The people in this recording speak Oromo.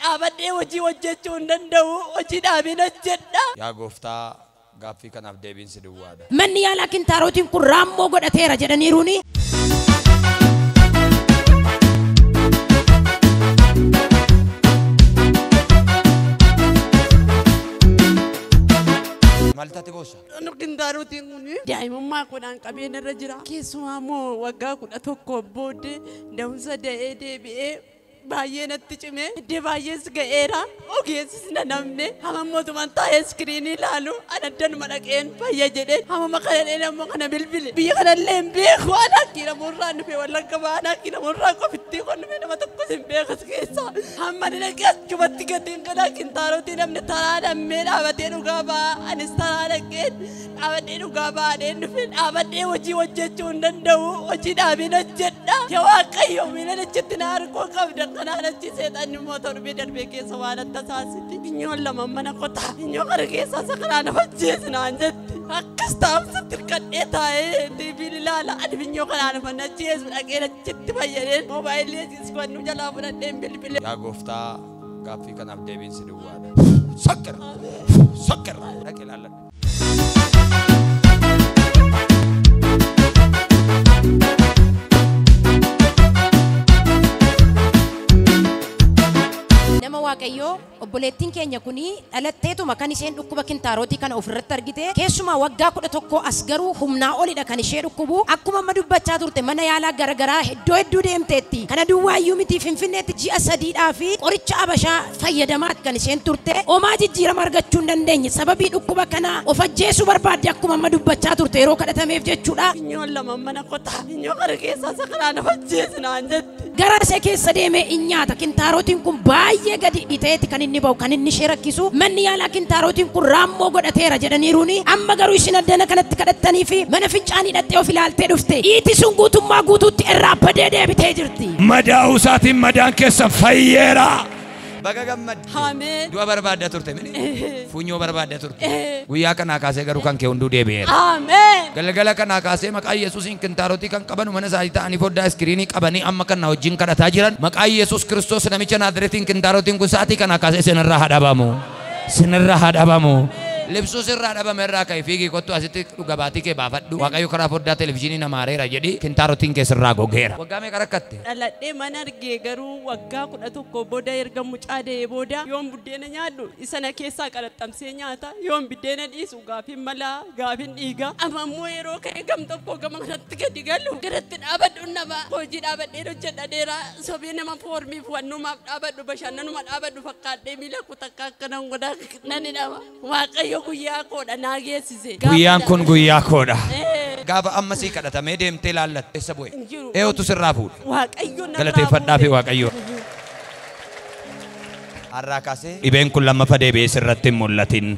Dhaabadhee hojii hojjechuu hin danda'u. Hojii dhaabeen hojjedha. Yaa gooftaa gaaffii kanaaf deebiin si duwwaadha. Manni yaalaa kintaarotiin kun raammoo godhateera jedhaniiruuni. Maal taate boossa? Kintaarotiin kun daa'imummaa kudhaan qabeen irra jira. Keessumaa immoo waggaa 11 booddee da'umsa da'ee deebi'ee baay'ee natti cime. Iddoo baay'ees ga'eera. Ogeessis na namne. Hamma mootummaan taa'ee iskiriinii ilaalu ana addanuma dhaqeen fayya jedheen hamma kana dheen ammoo kana bilbile. Biyya kanallee hin beeku. Ana kiiramurraa dhufe wallagga baanaa kiiramurraa qofittii kun dhufe nama tokkos hin beekus keessa. Hamma ni dhaqee achumatti gatiin kana kintaarotii namni taraa dhammee dhaabatee dhugaa ba'a. Anis taraa dhaqeen dhaabadhee dhugaa ba'adheen dhufe. Dhaabadhee hojii hojjechuu hin danda'u. Hojii dhaabeen hojjedha. Yaa Waaqayyo miila achitti na arguu qabda. Kanaan achi seexanni immoo torbee darbee keessa waan adda taasifti. Finyoon lama mana qotaa. Finyoo kana keessaa isa kanaan of ajjeesinaan jetti. Akkas taa'umsatti hirkadhee taa'ee tiiviin ilaala. Ani finyoo kanaan of ajjeesu dhaqeen achitti fayyadeen moobaayilii iskwannu jalaa fudhadheen bilbile. Yaa gooftaa gaaffii kanaaf deebiin si duwwaadha. Sokkira! Sokkira! Dhaqee ilaalladhu. Nama Waaqayyoo obboleettiin keenya kuni dhalatteetuma kan isheen dhukkuba kintaarotii kana ofirratti argite. Keessumaa waggaa 11 as garuu humnaa olidha kan ishee dhukkubu. Akkuma amma dubbachaa turte mana yaalaa garaagaraa iddoo hedduu deemteetti. Kana duwwaayyuu miti Finfinneetti ji'a 3dhaa fi qoricha abashaa fayyadamaa kan isheen turte. Homaa jijjiirama argachuu hin dandeenye. Sababii dhukkuba kanaa of ajjeesuu barbaadde akkuma amma dubbachaa turte yeroo kadhatameef jechuudha. Finyoon lama mana qotaa. Finyoo kana keessaa isa kanaan of ajjeesinaan jetti. Gara ishee keessa deemee in nyaata. Kintaarotiin kun baay'ee gadi dhiteeti kan inni ba'u kan inni ishee rakkisu. Manni yaalaa kintaarotiin kun raammoo godhateera jedhaniiruuni. Amma garuu isin addana kanatti kadhattanii fi mana fincaanii dhaqxee of ilaaltee dhufte. Dhiiti sun guutummaa guutuutti irraa badee deebitee jirti. Madaa'uu isaatiin madaan keessan fayyeera. Baga gammadde. Ameen. Du'a barbaaddaa turte mini? Funyoo barbaaddaa turte. Guyyaa kanaa kaasee garuu kan kee hunduu deebi'eera. Ameen. Galgala kanaa kaasee maqaa Yesuusiin kintaarotii kan qaban mana isaanii ta'anii foddaa iskiriinii qabanii amma kana wajjin kadhataa jiran maqaa Yesuus Kiristoos namicha Naazireetiin kintaarotiin kun sa'aatii kanaa kaasee sinirraa haa dhabamu. Sinirraa haa dhabamu. Libsuu sirraa dhabame irraa ka'e fiigii kottu asitti dhuga baatii kee baafadhu. Waaqayyo karaa foddaa televizyiinii nama areera jedhi kintaarotiin kee sirraa gogeera. Waggaa meeqa rakkatte? Dhaladhee mana argee garuu waggaa 11 booda erga mucaa da'ee booda yoon buddeena nyaadhu isa na keessaa qaraxxamsee nyaata. Yoon buddeena dhiisu gaafin malaa gaafin dhiiga. Amma immoo yeroo ka'e gam tokko gama kanatti gadi galu garatti dhaabadhu nama hojii dhaabadhee hojjedha dheeraa sobee nama foormiif wannumaaf dhaabadhu bashannanuma dhaabadhu fakkaadhee miila kutakka akkanan godhaa nan hidhama. Waaqayyo guyyaa koodha naa geessise. Guyyaan kun guyyaa koodha. Gaafa amma sii kadhatamee deemtee laallatte eessa bu'e? Hin jiru. Eeyotu sirraa fuudhe. Waaqayyo narraa Galateeffadhaa fi fuudhe. Waaqayyo. Har'aa kaasee dhibeen kun lammaffaa deebi'ee sirratti hin mul'atin.